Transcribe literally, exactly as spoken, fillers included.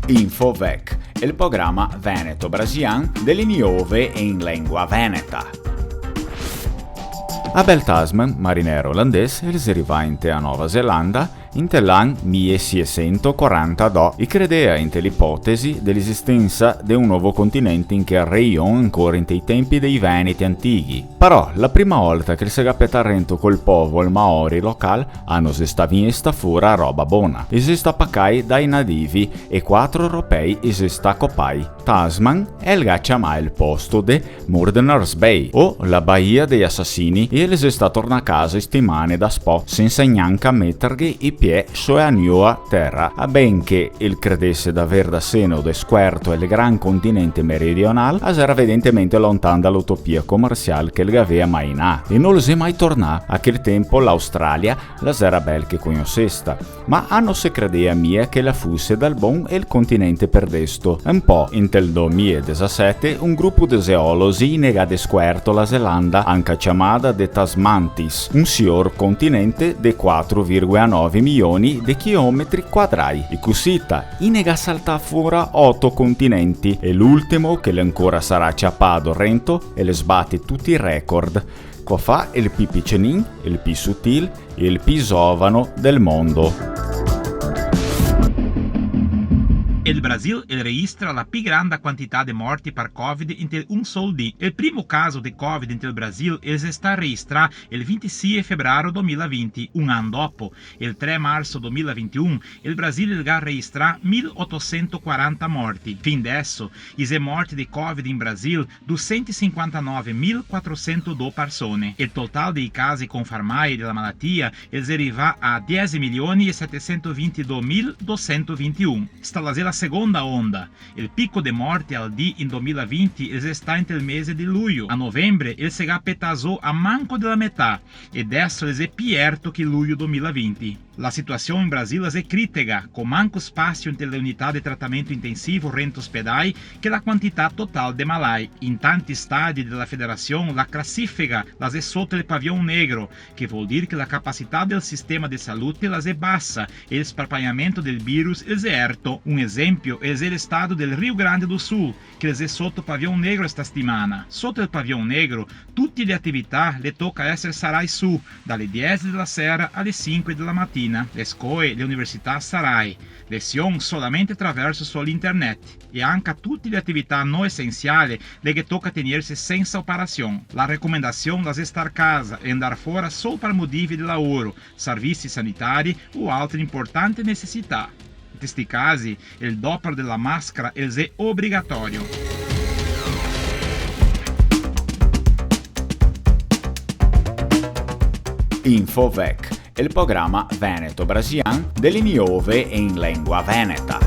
Infovec, el programa veneto-brasilian de le niove in lengua veneta. Abel Tasman, marinero olandés, el xe rivà inte a Nova Zelanda inte l'an mile siesento quarantadó e credea inte l'ipotesi de l'esistensa de un novo continente in quel reion ancora inte i tempi dei Veneti antichi. Però, la prima volta che el se ga petà rento col povol maori local, a no xe stà vignesta fora roba bona. I xe stà pacai dai nadivi e quatro europei i xe stà copai. Tasman el ga ciamà el posto de Murdener's Bay, o la Baia dei Assassini, e el xe stà tornà casa stimane daspò, sensa gnanca meterghe i piè so a nioa tera, a ben che el credese d'aver da seno descuerto el gran continente meridional, a xera evidentemente lontan da l'utopia comersial che el gavea mainà, e no el xe mai tornà. A quel tempo l'Australia la xera bel che cognosesta, ma a no se credea mia che la fuse dal bon el continente per desto. Un po' intel domie e desasete, un grupo de xeologi ne ga descuerto la Zelanda, anca ciamada de Tasmantis, un sior continente de quatro virgola nove milioni de chilometri quadrai. E cusita, i ne ga saltà fora oto continenti, e l'ultimo, che l'è ancora sarà ciapà rento, el sbate tuti i record. Co fa el pi picenin, el pi sutil, el pi zovano del mondo. El Brasil el registra la pi granda quantità de morti par Covid inte un sol dì. El primo caso de Covid inte el Brasil el xe stà registrà el vintisie febraro domilavinti, un an dopo, el tre marso domilavintiun, el Brasil el ga registrà mil otosento quaranta morti. Fin deso, i xe morti de Covid in Brasil dusento sinquantanove mil quatrosento do parsone. El total dei casi confermai de la malatia el xe rivà a diese milioni e setesento vintidó mil dosento vintiun. Sta la xe la segonda onda. El pico de morti al dì in domilavinti el xe stà inte el mese de luio. A novembre el se ga petà zo a manco de la metà, e deso el xe pi erto che luio domilavinti. La situasion in Brasil la xe critega, co manco spasio inte le unità de tratamento intensivo rento ospedai, che la quantità total de malai. In tanti stadi de la federasion la clasifica la xe soto el pavion negro, che vol dir che la capacità del sistema de salute la xe basa e el sparpagnamento del virus el xe erto. Un esempio el xe el stado del Rio Grande do Sul, che el xe soto pavion negro sta stimana. Soto el pavion negro, tuti le atività le toca eser sarai su, da le diese de la sera a le sinque de la matina. Le scoe, le università sarai. Lesion solamente traverso so l'internet. E anca tuti le atività no esensiale le ghe toca tegnerse sensa operasion. La recomendasion la xe star casa e ndar fora sol par motivi de laoro, servisi sanitari o altre importante necesità. Inte sti casi, el dopar de la mascara el xe obrigatorio. Infovec, el programa veneto-brasilian de le niove in lengua veneta.